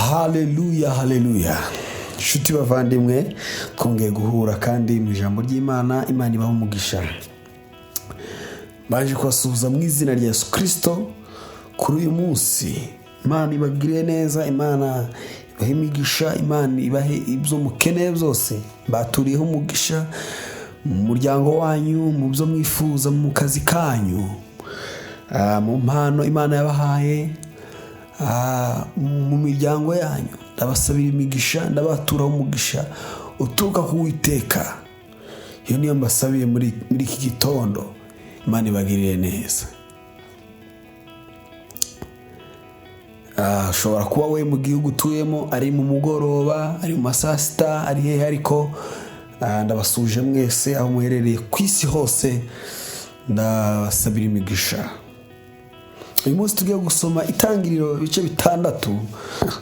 Haleluya, haleluya! Inshuti bavandimwe, twongeye guhura kandi mu ijambo ry'Imana. Imana ibaha umugisha. Baje kubasuhuza mu izina rya Yesu Kirisito kuri uyu munsi. Imana ibagirire neza, Imana ibahe imigisha, Imana ibahe ibyo mukeneye byose. Baturiyeho umugisha mu muryango wanyu, mu byo mwifuza, mu kazi kanyu, mu mpano Imana yabahaye, mu miryango yanyu. Ndabasabira imigisha, ndabaturaho umugisha uturuka ku Uwiteka. Iyo niyo mbasabiye muri iki gitondo. Imana ibagirire neza. Ushobora kuba we mu gihugu utuyemo ari mu mugoroba, ari mu ma saa sita, ari hehe, ariko ndabasuje mwese aho muherereye ku isi hose, ndabasabira imigisha. Uyu munsi tugiye gusoma Itangiriro ibice 6,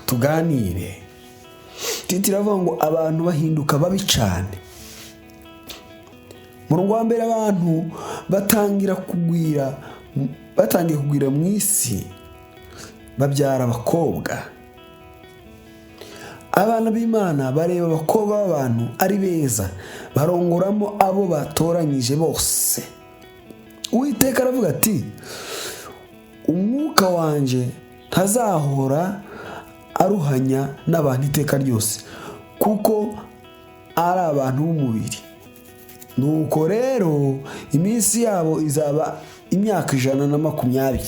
tuganire. Titi iravuga ngo abantu bahinduka babi cyane. Murongo wa mbere, abantu batangiye kugwira mu isi, babyara abakobwa. Abana b'Imana bareba abakobwa b'abantu ari beza, barongoramo abo batoranyije bose. Uwiteka aravuga ati: umwuka wanje ntazahora aruhanya n'abantu iteka ryose, kuko ari abantu b'umubiri. Nuko rero iminsi yabo izaba imyaka 120.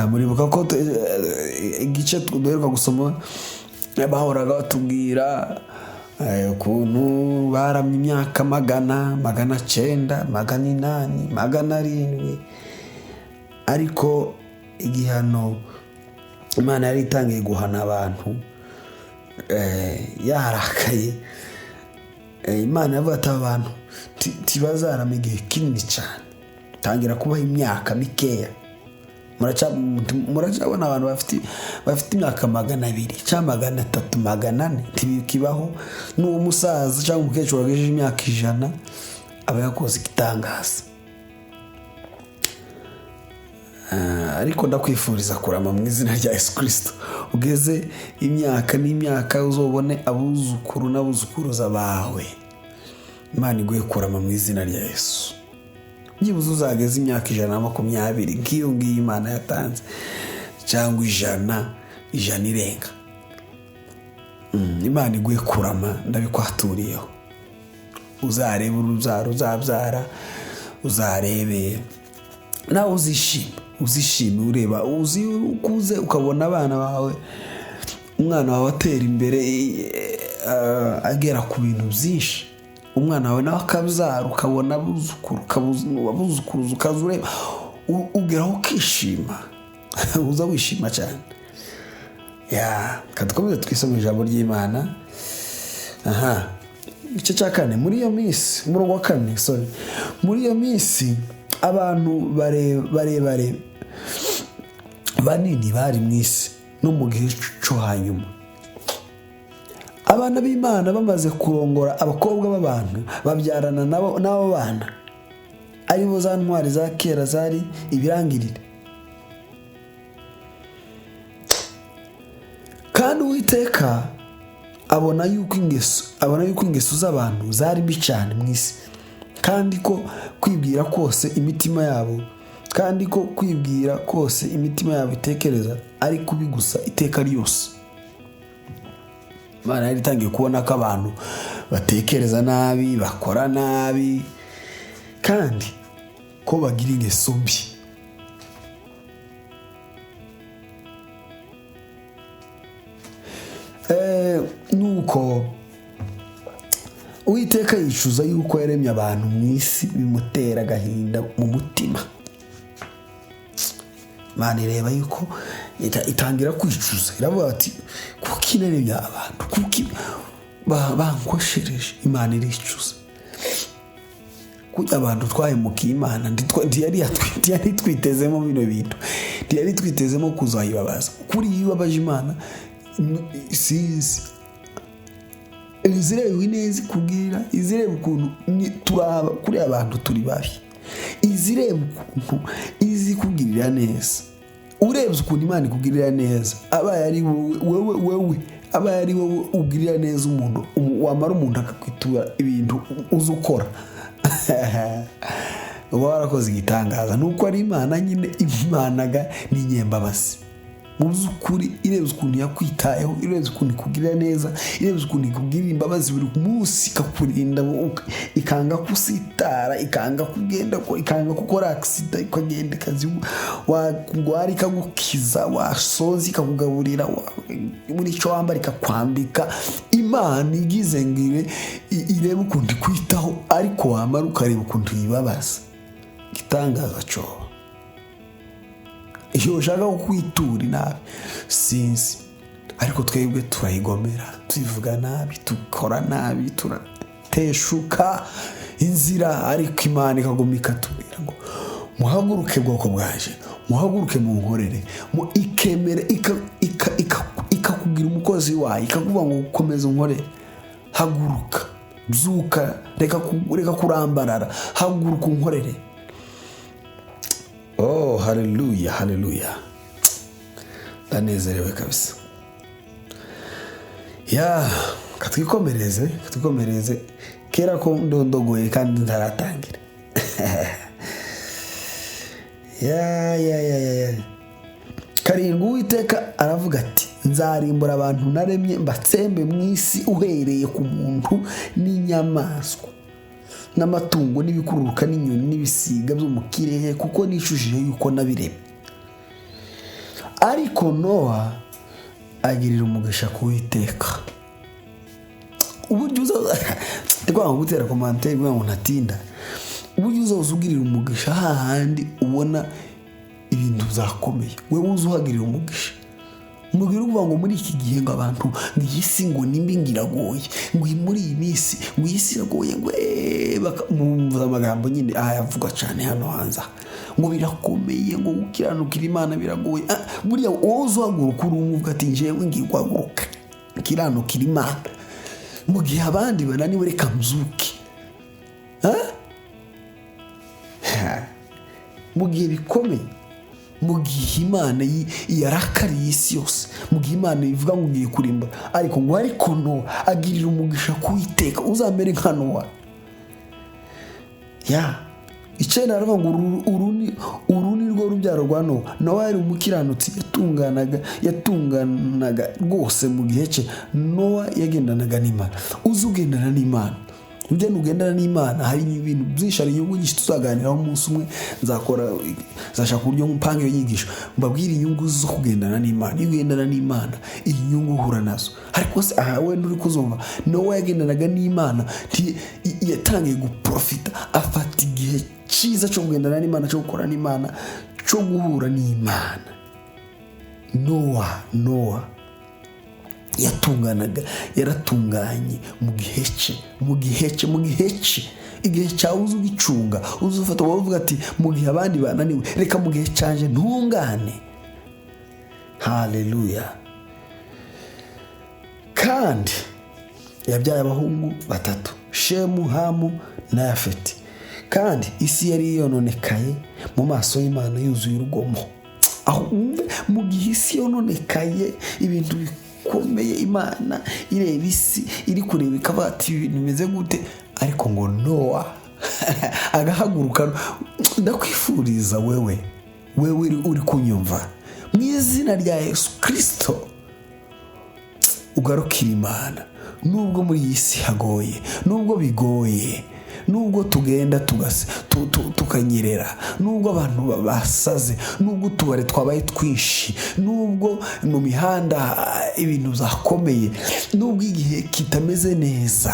Muribuka ko igice duheruka gusoma bahoraga batubwira ukuntu baramye imyaka 100, 900, 800, 700, ariko igihano Imana yari itangiye guhana abantu, yarakaye. Imana yavuga ati abantu ntibazarama igihe kinini cyane, tangira kubaha imyaka mikeya. Muracabona abantu bafite imyaka 200 cyangwa 300, 400, ntibikibaho. N'uwo musaza cyangwa umukecuru wagejeje imyaka 100 aba yakoze igitangaza. Ariko ndakwifuriza kurama mu izina rya Yesu Kristo, ugeze imyaka n'imyaka, uzobone abuzukuru n'abuzukuruza bawe. Imana iguhe kurama mu izina rya Yesu. Byibuze uzageze imyaka 120 nk'iyo ngiyo Imana yatanze, cyangwa 100 irenga. Imana iguhe kurama, ndabikwatuririyeho. Uzarebe urubyaro uzabyara, uzarebe nawe uzishime ureba, ukuze ukabona abana bawe, umwana wawe atera imbere, agera ku bintu byinshi. Umwana wawe nawe akabyara, ukabona abuzukuru, abuzukuruza, ukaza ureba, ugeraho ukishima. Uza wishima cyane. Reka dukomeze twisome ijambo ry'Imana. Igice cya 4, muri iyo minsi, umurongo wa 4, sorry. Muri iyo minsi abantu barebare banini bari mu isi no mu gihe cyo hanyuma. Abana b'Imana bamaze kurongora abakobwa b'abantu, babyarana n'abo bana, aribo za ntwari za kera zari ibirangirire. Kandi Uwiteka abona yuko ingeso z'abantu zari mbi cyane mu isi, kandi ko kwibwira kose imitima yabo, kandi ko kwibwira kose imitima yabo itekereza ari kubi gusa iteka ryose. Imana yari itangiye kubona ko abantu batekereza nabi, bakora nabi, kandi ko bagira ingeso mbi. Nuko Uwiteka yicuza yuko yaremye abantu mu isi, bimutera agahinda mu mutima. Imana ireba yuko itangira kwicuza, iravuga ati kuki naremye abantu, kuki bankoshereje. Imana iricuza. Kuki abantu twahemukiye Imana, ntiyari twitezemo bino bintu, ntiyari twitezemo kuzayibabaza. Kuri iyo ibabaje Imana, sinzi izireba ineza ikubwira, izireba ukuntu turaba kuri abantu turi babi, izireba ukuntu izi kugirira neza. Urebye ukuntu Imana ikugirira neza, abaye ari wowe, wowe abaye ari wowe ugirira neza umuntu, wamara umuntu akakwitura ibintu uzi ukora, uba warakoze igitangaza. Nuko ari Imana nyine, Imana ni inyembabazi mu by'ukuri. Irebye ukuntu yakwitayeho, irebye ukuntu ikugirira neza, irebye ukuntu ikugirira imbabazi buri munsi, ikakurinda, ikanga kusitara, ikanga kugenda, ikanga gukora accident, ikagenda ikazi, warwara ikagukiza, wasonza ikakugaburira, buri icyo wambara ikakwambika. Imana igize ngo irebe ukuntu ikwitaho, ariko wamara ukareba ukuntu yibabaza, igitangaza cyoba iyo ushaka kukwitura inabi, sinzi. Ariko twebwe turayigomera, tuyivuga nabi, dukora nabi, turateshuka inzira, ariko Imana ikaguma ikatubwira ngo muhaguruke bwoko bwaje, muhaguruke mu nkorere, ikemere, ikakubwira umukozi wayo, ikakuvuga ngo komeza unkorere, haguruka, byuka, reka kurambarara, haguruka unkorere. Oh, haleluya, haleluya, ndanezerewe kabisa. Ya, katwikomereze, katwikomereze kera ko ndondogoye kandi ntaratangira. Ya ya ya ya ya. 7, Uwiteka aravuga ati nzarimbura abantu naremye, mbatsembe mu isi, uhereye ku muntu n'inyamaswa n'amatungo n'ibikururuka n'inyoni n'ibisiga byo mu kirere, kuko nicujije yuko nabiremye. Ariko Nowa agirira umugisha ku Uwiteka. Uburyo uza ndikwa gutera commentaire kugira ngo ntatinda, uburyo uzaza ugirira umugisha hahandi ubona ibintu byakomeye, wewe uza uhagirira umugisha. Mubwira uvuga ngo muri iki gihe ngo abantu ngo iyi si ngo nimbi, ngo iragoye, ngo muri iyi minsi ngo iyi si iragoye, ngo mumva amagambo nyine ayavugwa cyane hano hanze, ngo birakomeye, ngo gukiranukira Imana biragoye. Buriya wowe uzahaguruka uri umwe uvuga ati njyewe ngiye guhaguruka nkiranukira Imana mu gihe abandi bananiwe, reka mzuke mu gihe bikomeye, mu gihe Imana yarakariye isi yose, mu gihe Imana ivuga ngo ugiye kurimba, ariko ngo ariko Nowa agirira umugisha ku Uwiteka. Uzamere nka Nowa. Ya 9, aravuga ngo uru ni rwo rubyaro rwa Nowa. Nowa yari umukiranutsi, yatunganaga rwose mu gihe cye. Nowa yagendanaga n'Imana. Uzi ugendana n'Imana, ugenda ugendana n'Imana, hari ibintu byinshi, hari inyungu nyinshi tuzaganiraho umunsi umwe. Nzashaka uburyo mpanga iyo nyigisho, mbabwire inyungu zo kugendana n'Imana. Iyo ugendana n'Imana, inyungu uhura nazo. Ariko se aha wenda uri kuzumva, Nowa yagendanaga n'Imana, yatangiye guprofita, afata igihe cyiza cyo kugendana n'Imana, cyo gukora n'Imana, cyo guhura n'Imana. Nowa yatunganaga, yaratunganye mu gihe cye, mu gihe cye, mu gihe cye. Igihe cyawe uzi ugicunga, uzi ufata wowe uvuga ati mu gihe abandi bananiwe, reka mu gihe cyanjye ntungane. Haleluya. Kandi yabyaye abahungu 3, Shemu, Hamu na Yafeti. Kandi isi yari yononekaye mu maso y'Imana, yuzuye urugomo. Aho wumve, mu gihe isi yononekaye, ibintu bikomeye, Imana ireba isi, iri kureba ikavuga ati ibintu bimeze gute, ariko ngo Nowa agahaguruka. Ndakwifuriza wewe uri kunyumva, mu izina rya Yesu Kristo, ugarukira Imana. Nubwo muri iyi si hagoye, nubwo bigoye, nubwo tugenda tukanyerera, nubwo abantu basaze, nubwo utubare twabaye twinshi, nubwo mu mihanda ibintu byakomeye, nubwo igihe kitameze neza,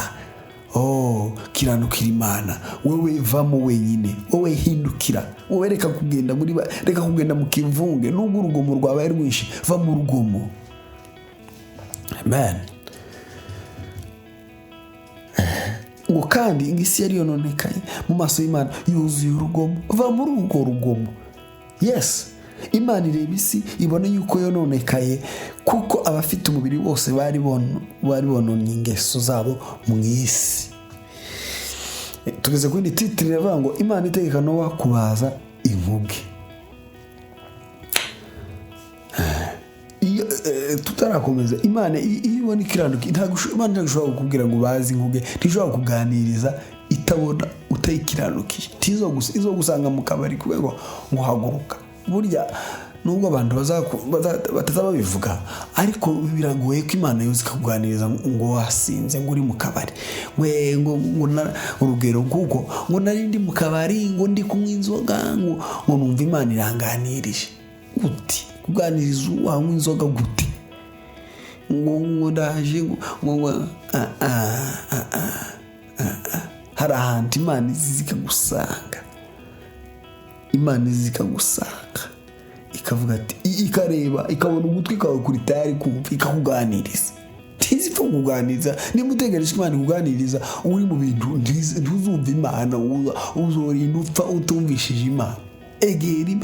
oh, kiranukira Imana. Wewe vamo wenyine, wowe hindukira, wowe reka kugenda muri reka kugenda mu kivunge. Nubwo urugomo rwabaye rwinshi, va mu rugomo. Amen. Ngo kandi isi yari yononekaye mu maso y'Imana, yuzuye urugomo. Va muri urwo rugomo. Yes, Imana ireba isi ibona yuko yononekaye, kuko abafite umubiri bose bari bononye ingeso zabo mu isi. Tugeze kuri titre iravuga ngo Imana itegeka Nowa kubaza inkuge. Tutarakomeza, Imana iyo ibona ikiranuka, Imana ntabwo ishobora kukubwira ngo bazi inkuge, ntishobora kuganiriza itabona utayikiranukiye. Izogusanga mu kabari kubera ngo haguruka. Burya nubwo abantu bataza babivuga, ariko biragoye ko Imana yoza ikakuganiriza ngo wasinze, ngo uri mu kabari, ngo urugero nguko, ngo nari ndi mu kabari, ngo ndi kunywa inzoga, ngo numva Imana iranganirije. Gute kuganiriza wanywa inzoga? Gute ngo ndaje, ngo ah, ah, ah, ah, ah. Hari ahantu Imana iza ikagusanga, Imana iza ikagusanga ikavuga ati, ikareba, ikabona ugutwi kwawe kuri tayari kumva, ikakuganiriza. Ntizipfa kukuganiriza. Niba utegereje ko Imana ikuganiriza uri mu bintu, ntuzumva Imana, uzorinda upfa utumvishije Imana. Egera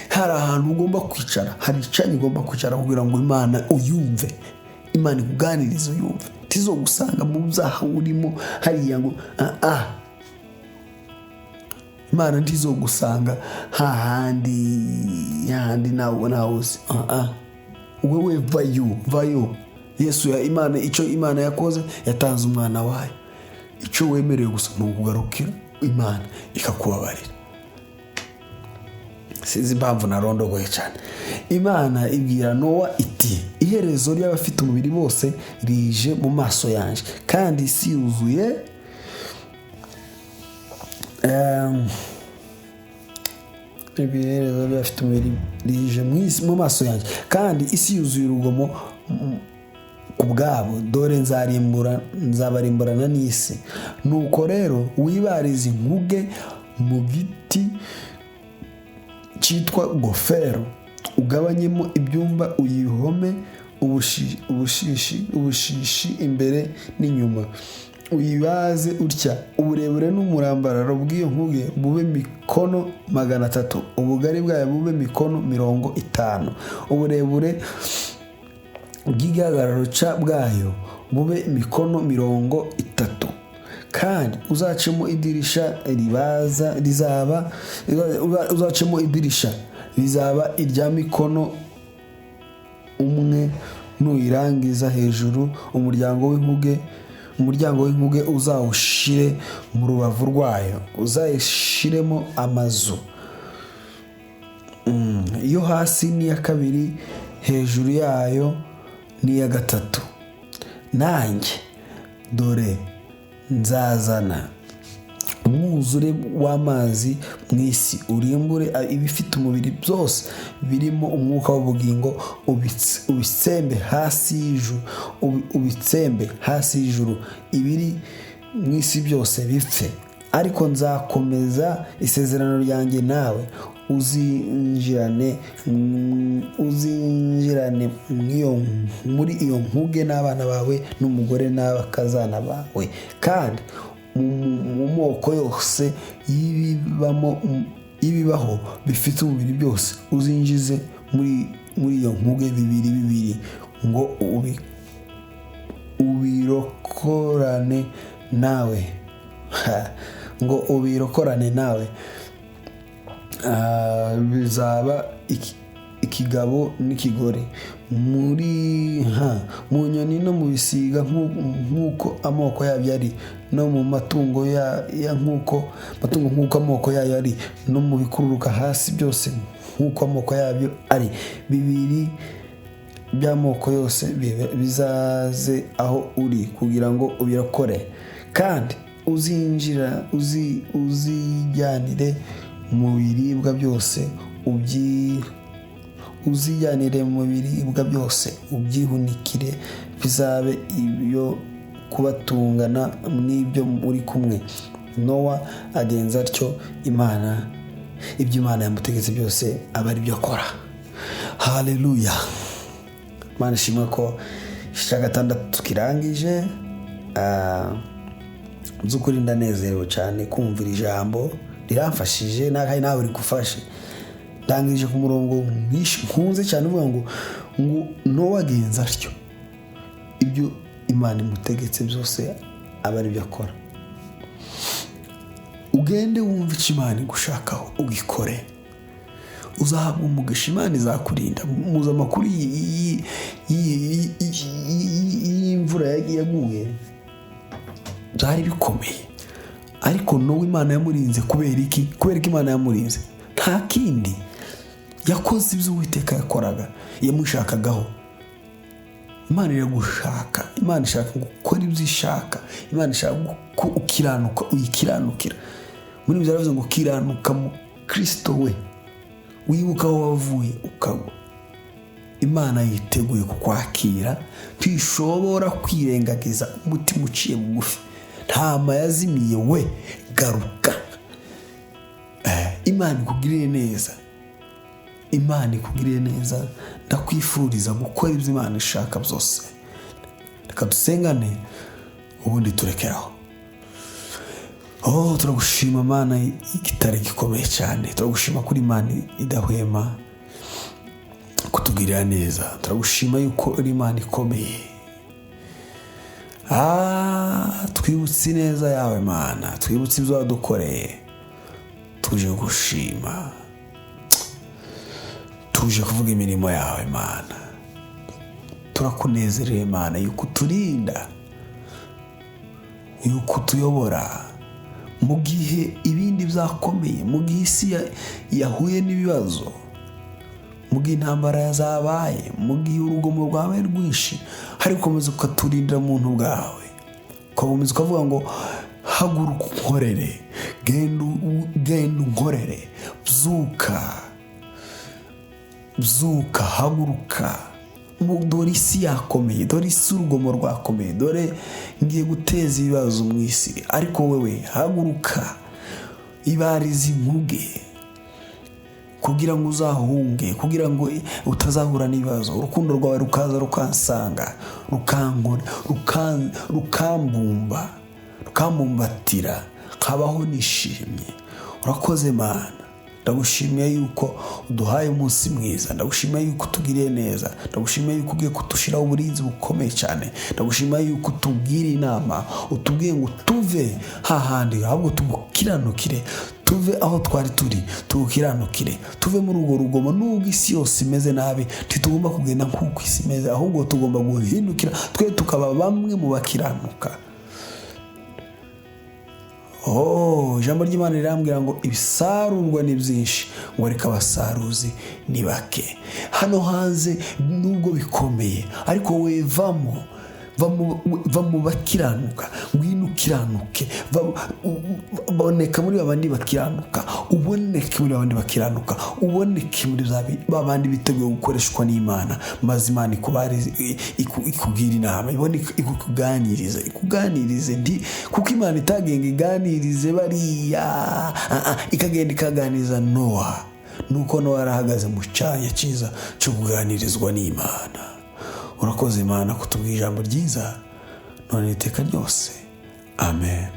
hari ahantu ugomba kwicara, hari icanya ugomba kwicara kugira ngo Imana uyumve, Imana ikuganirize uyumve. Ntizogusanga mu byaha urimo hariya ngo ah ah. Imana ntizogusanga hahandi hahandi nawe uzi. Ah ah, wewe vayo, vayo. Yesu ya Imana, icyo Imana yakoze, yatanze umwana wayo. Icyo wemerewe gusa ni ukugarukira Imana ikakubabarira. Sinzi impamvu narondogoye cyane. Imana ibwira Nowa iti: "Iherezo ry'abafite umubiri bose rije mu maso yanjye, kandi isi yuzuye iherezo ry'abafite umubiri rije mu maso yanjye, kandi isi yuzuye urugomo ku bwabo. Dore nzabarimburana n'isi. Nuko rero wibarize inkuge mu giti cyitwa gofero, ugabanyemo ibyumba, uyihome ubushishi imbere n'inyuma. Uyibaze utya: uburebure n'umurambararo bw'iyo nkuge bube mikono 300, ubugari bwayo bube mikono 50, uburebure bw'igihagararo bwayo bube mikono 30. Kandi uzacemo idirisha ribaza rizaba uzacemo idirisha rizaba irya mikono 1. Nuyirangiza, hejuru umuryango w'inkuge uzawushire mu rubavu rwayo, uzayishiremo amazu iyo hasi n'iya kabiri, hejuru yayo n'iya gatatu. Nanjye dore nzazana umwuzure w'amazi mu isi, urimbure ibifite umubiri byose birimo umwuka w'ubugingo, ubitsembe hasi y'ijuru, ubitsembe hasi y'ijuru, ibiri mu isi byose bipfe. Ariko nzakomeza isezerano ryanjye nawe, uzinjirane muri iyo nkuge n'abana bawe n'umugore n'abakazana bawe. Kandi mu moko yose y'ibibaho bifite umubiri byose, uzinjize muri iyo nkuge bibiri bibiri, ngo ubirokorane nawe, ngo ubirokorane nawe. Bizaba ikigabo n'ikigore. Muri mu nyoni no mu bisiga nk'uko amoko yabyo ari, no mu matungo ya nk'uko matungo nk'uko amoko yayo ari, no mu bikururuka hasi byose nk'uko amoko yabyo ari, bibiri by'amoko yose bizaze aho uri kugira ngo ubirokore. Kandi uzinjira uzijyanire mu biribwa byose uzijyanire mu biribwa byose ubyihunikire, bizabe ibyo kubatungana n'ibyo muri kumwe." Nowa agenza atyo, Imana ibyo Imana yamutegetse byose aba ari byo akora. Haleluya! Imana ishimwe ko igice cya gatandatu kirangije. By'ukuri ndanezerewe cyane kumvira ijambo, riramfashije, nawe rigufashe. Ndangije ku murongo nkunze cyane uvuga ngo Nowa agenza atyo, ibyo Imana imutegetse byose aba ari byo akora. Ugende wumve icyo Imana igushakaho, ugikore. Uzahabwa umugisha, Imana izakurinda. Muzi amakuru y'imvura yaguye, byari bikomeye, ariko Nowa Imana yamurinze. Kubera iki? Kubera ko Imana yamurinze, nta kindi, yakoze ibyo Uwiteka yakoraga, yamushakagaho. Imana iragushaka. Imana ishaka gukora ibyo ishaka. Imana ishaka ko ukiranuka, uyikiranukira. Muri ibyo yaravuze ngo kiranuka mu Kirisito we, wibuka aho wavuye ukagwa. Imana yiteguye kukwakira, ntishobora kwirengagiza umutima uciye bugufi. Ntama yazimiye we, garuka. Imana ikugirire neza, Imana ikugirire neza. Ndakwifuriza gukora ibyo Imana ishaka byose. Reka dusengane, ubundi turekeraho. Oh, turagushima Mana igitare gikomeye cyane. Turagushima kuri Imana idahwema kutugirira neza. Turagushima yuko uri Imana ikomeye. Twibutse ineza yawe Mana, twibutse ibyo wadukoreye. Tuje gushima, tuje kuvuga imirimo yawe Mana. Turakunezereye Mana yuko uturinda, yuko utuyobora mu gihe ibindi byakomeye, mu gihe isi yahuye n'ibibazo, mu gihe intambara zabaye, mu gihe urugomo rwabaye rwinshi, hari gukomeza ukaturindira mu buntu bwawe, ugakomeza ukavuga ngo haguruka unkorere, genda unkorere, byuka, byuka, haguruka. Dore isi yakomeye, dore isi urugomo rwakomeye, dore ngiye guteza ibibazo mu isi, ariko wowe haguruka, ibarize inkuge kugira ngo uzahunge, kugira ngo utazahura n'ibibazo. Urukundo rwawe rukaza rukansanga, rukambumba, rukambumbatira, nkabaho nishimye. Urakoze Mana, ndagushimiye yuko uduhaye umunsi mwiza, ndagushimiye yuko utugiriye neza, ndagushimiye yuko ugiye kudushiraho uburinzi bukomeye cyane, ndagushimiye yuko utubwira inama, utubwiye ngo tuve hahandi ahubwo tugukiranukire, tuve aho twari turi tugukiranukire, tuve muri urwo rugomo. Nubwo isi yose imeze nabi, ntitugomba kugenda nk'uko isi imeze, ahubwo tugomba guhindukira twe tukaba bamwe mu bakiranuka. Oh, ijambo ry'Imana rirambwira ngo ibisarurwa ni byinshi, ngo ariko abasaruzi ni bake. Hano hanze nubwo bikomeye, ariko we vamo, va mu bakiranuka, ngwino ukiranuke, boneka muri babandi bakiranuka, uboneke muri babandi bakiranuka, uboneke muri babandi biteguye gukoreshwa n'Imana, maze Imana ikubwira inama, ibone ikuganirize, ikuganirize ndi kuko Imana itagenga iganirize bariya, ikagenda ikaganiriza Nowa, nuko Nowa yarahagaze mu cyanya cyiza cyo kuganirizwa n'Imana. Urakoze Imana kutubwira ijambo ryiza none iteka ryose. Amen.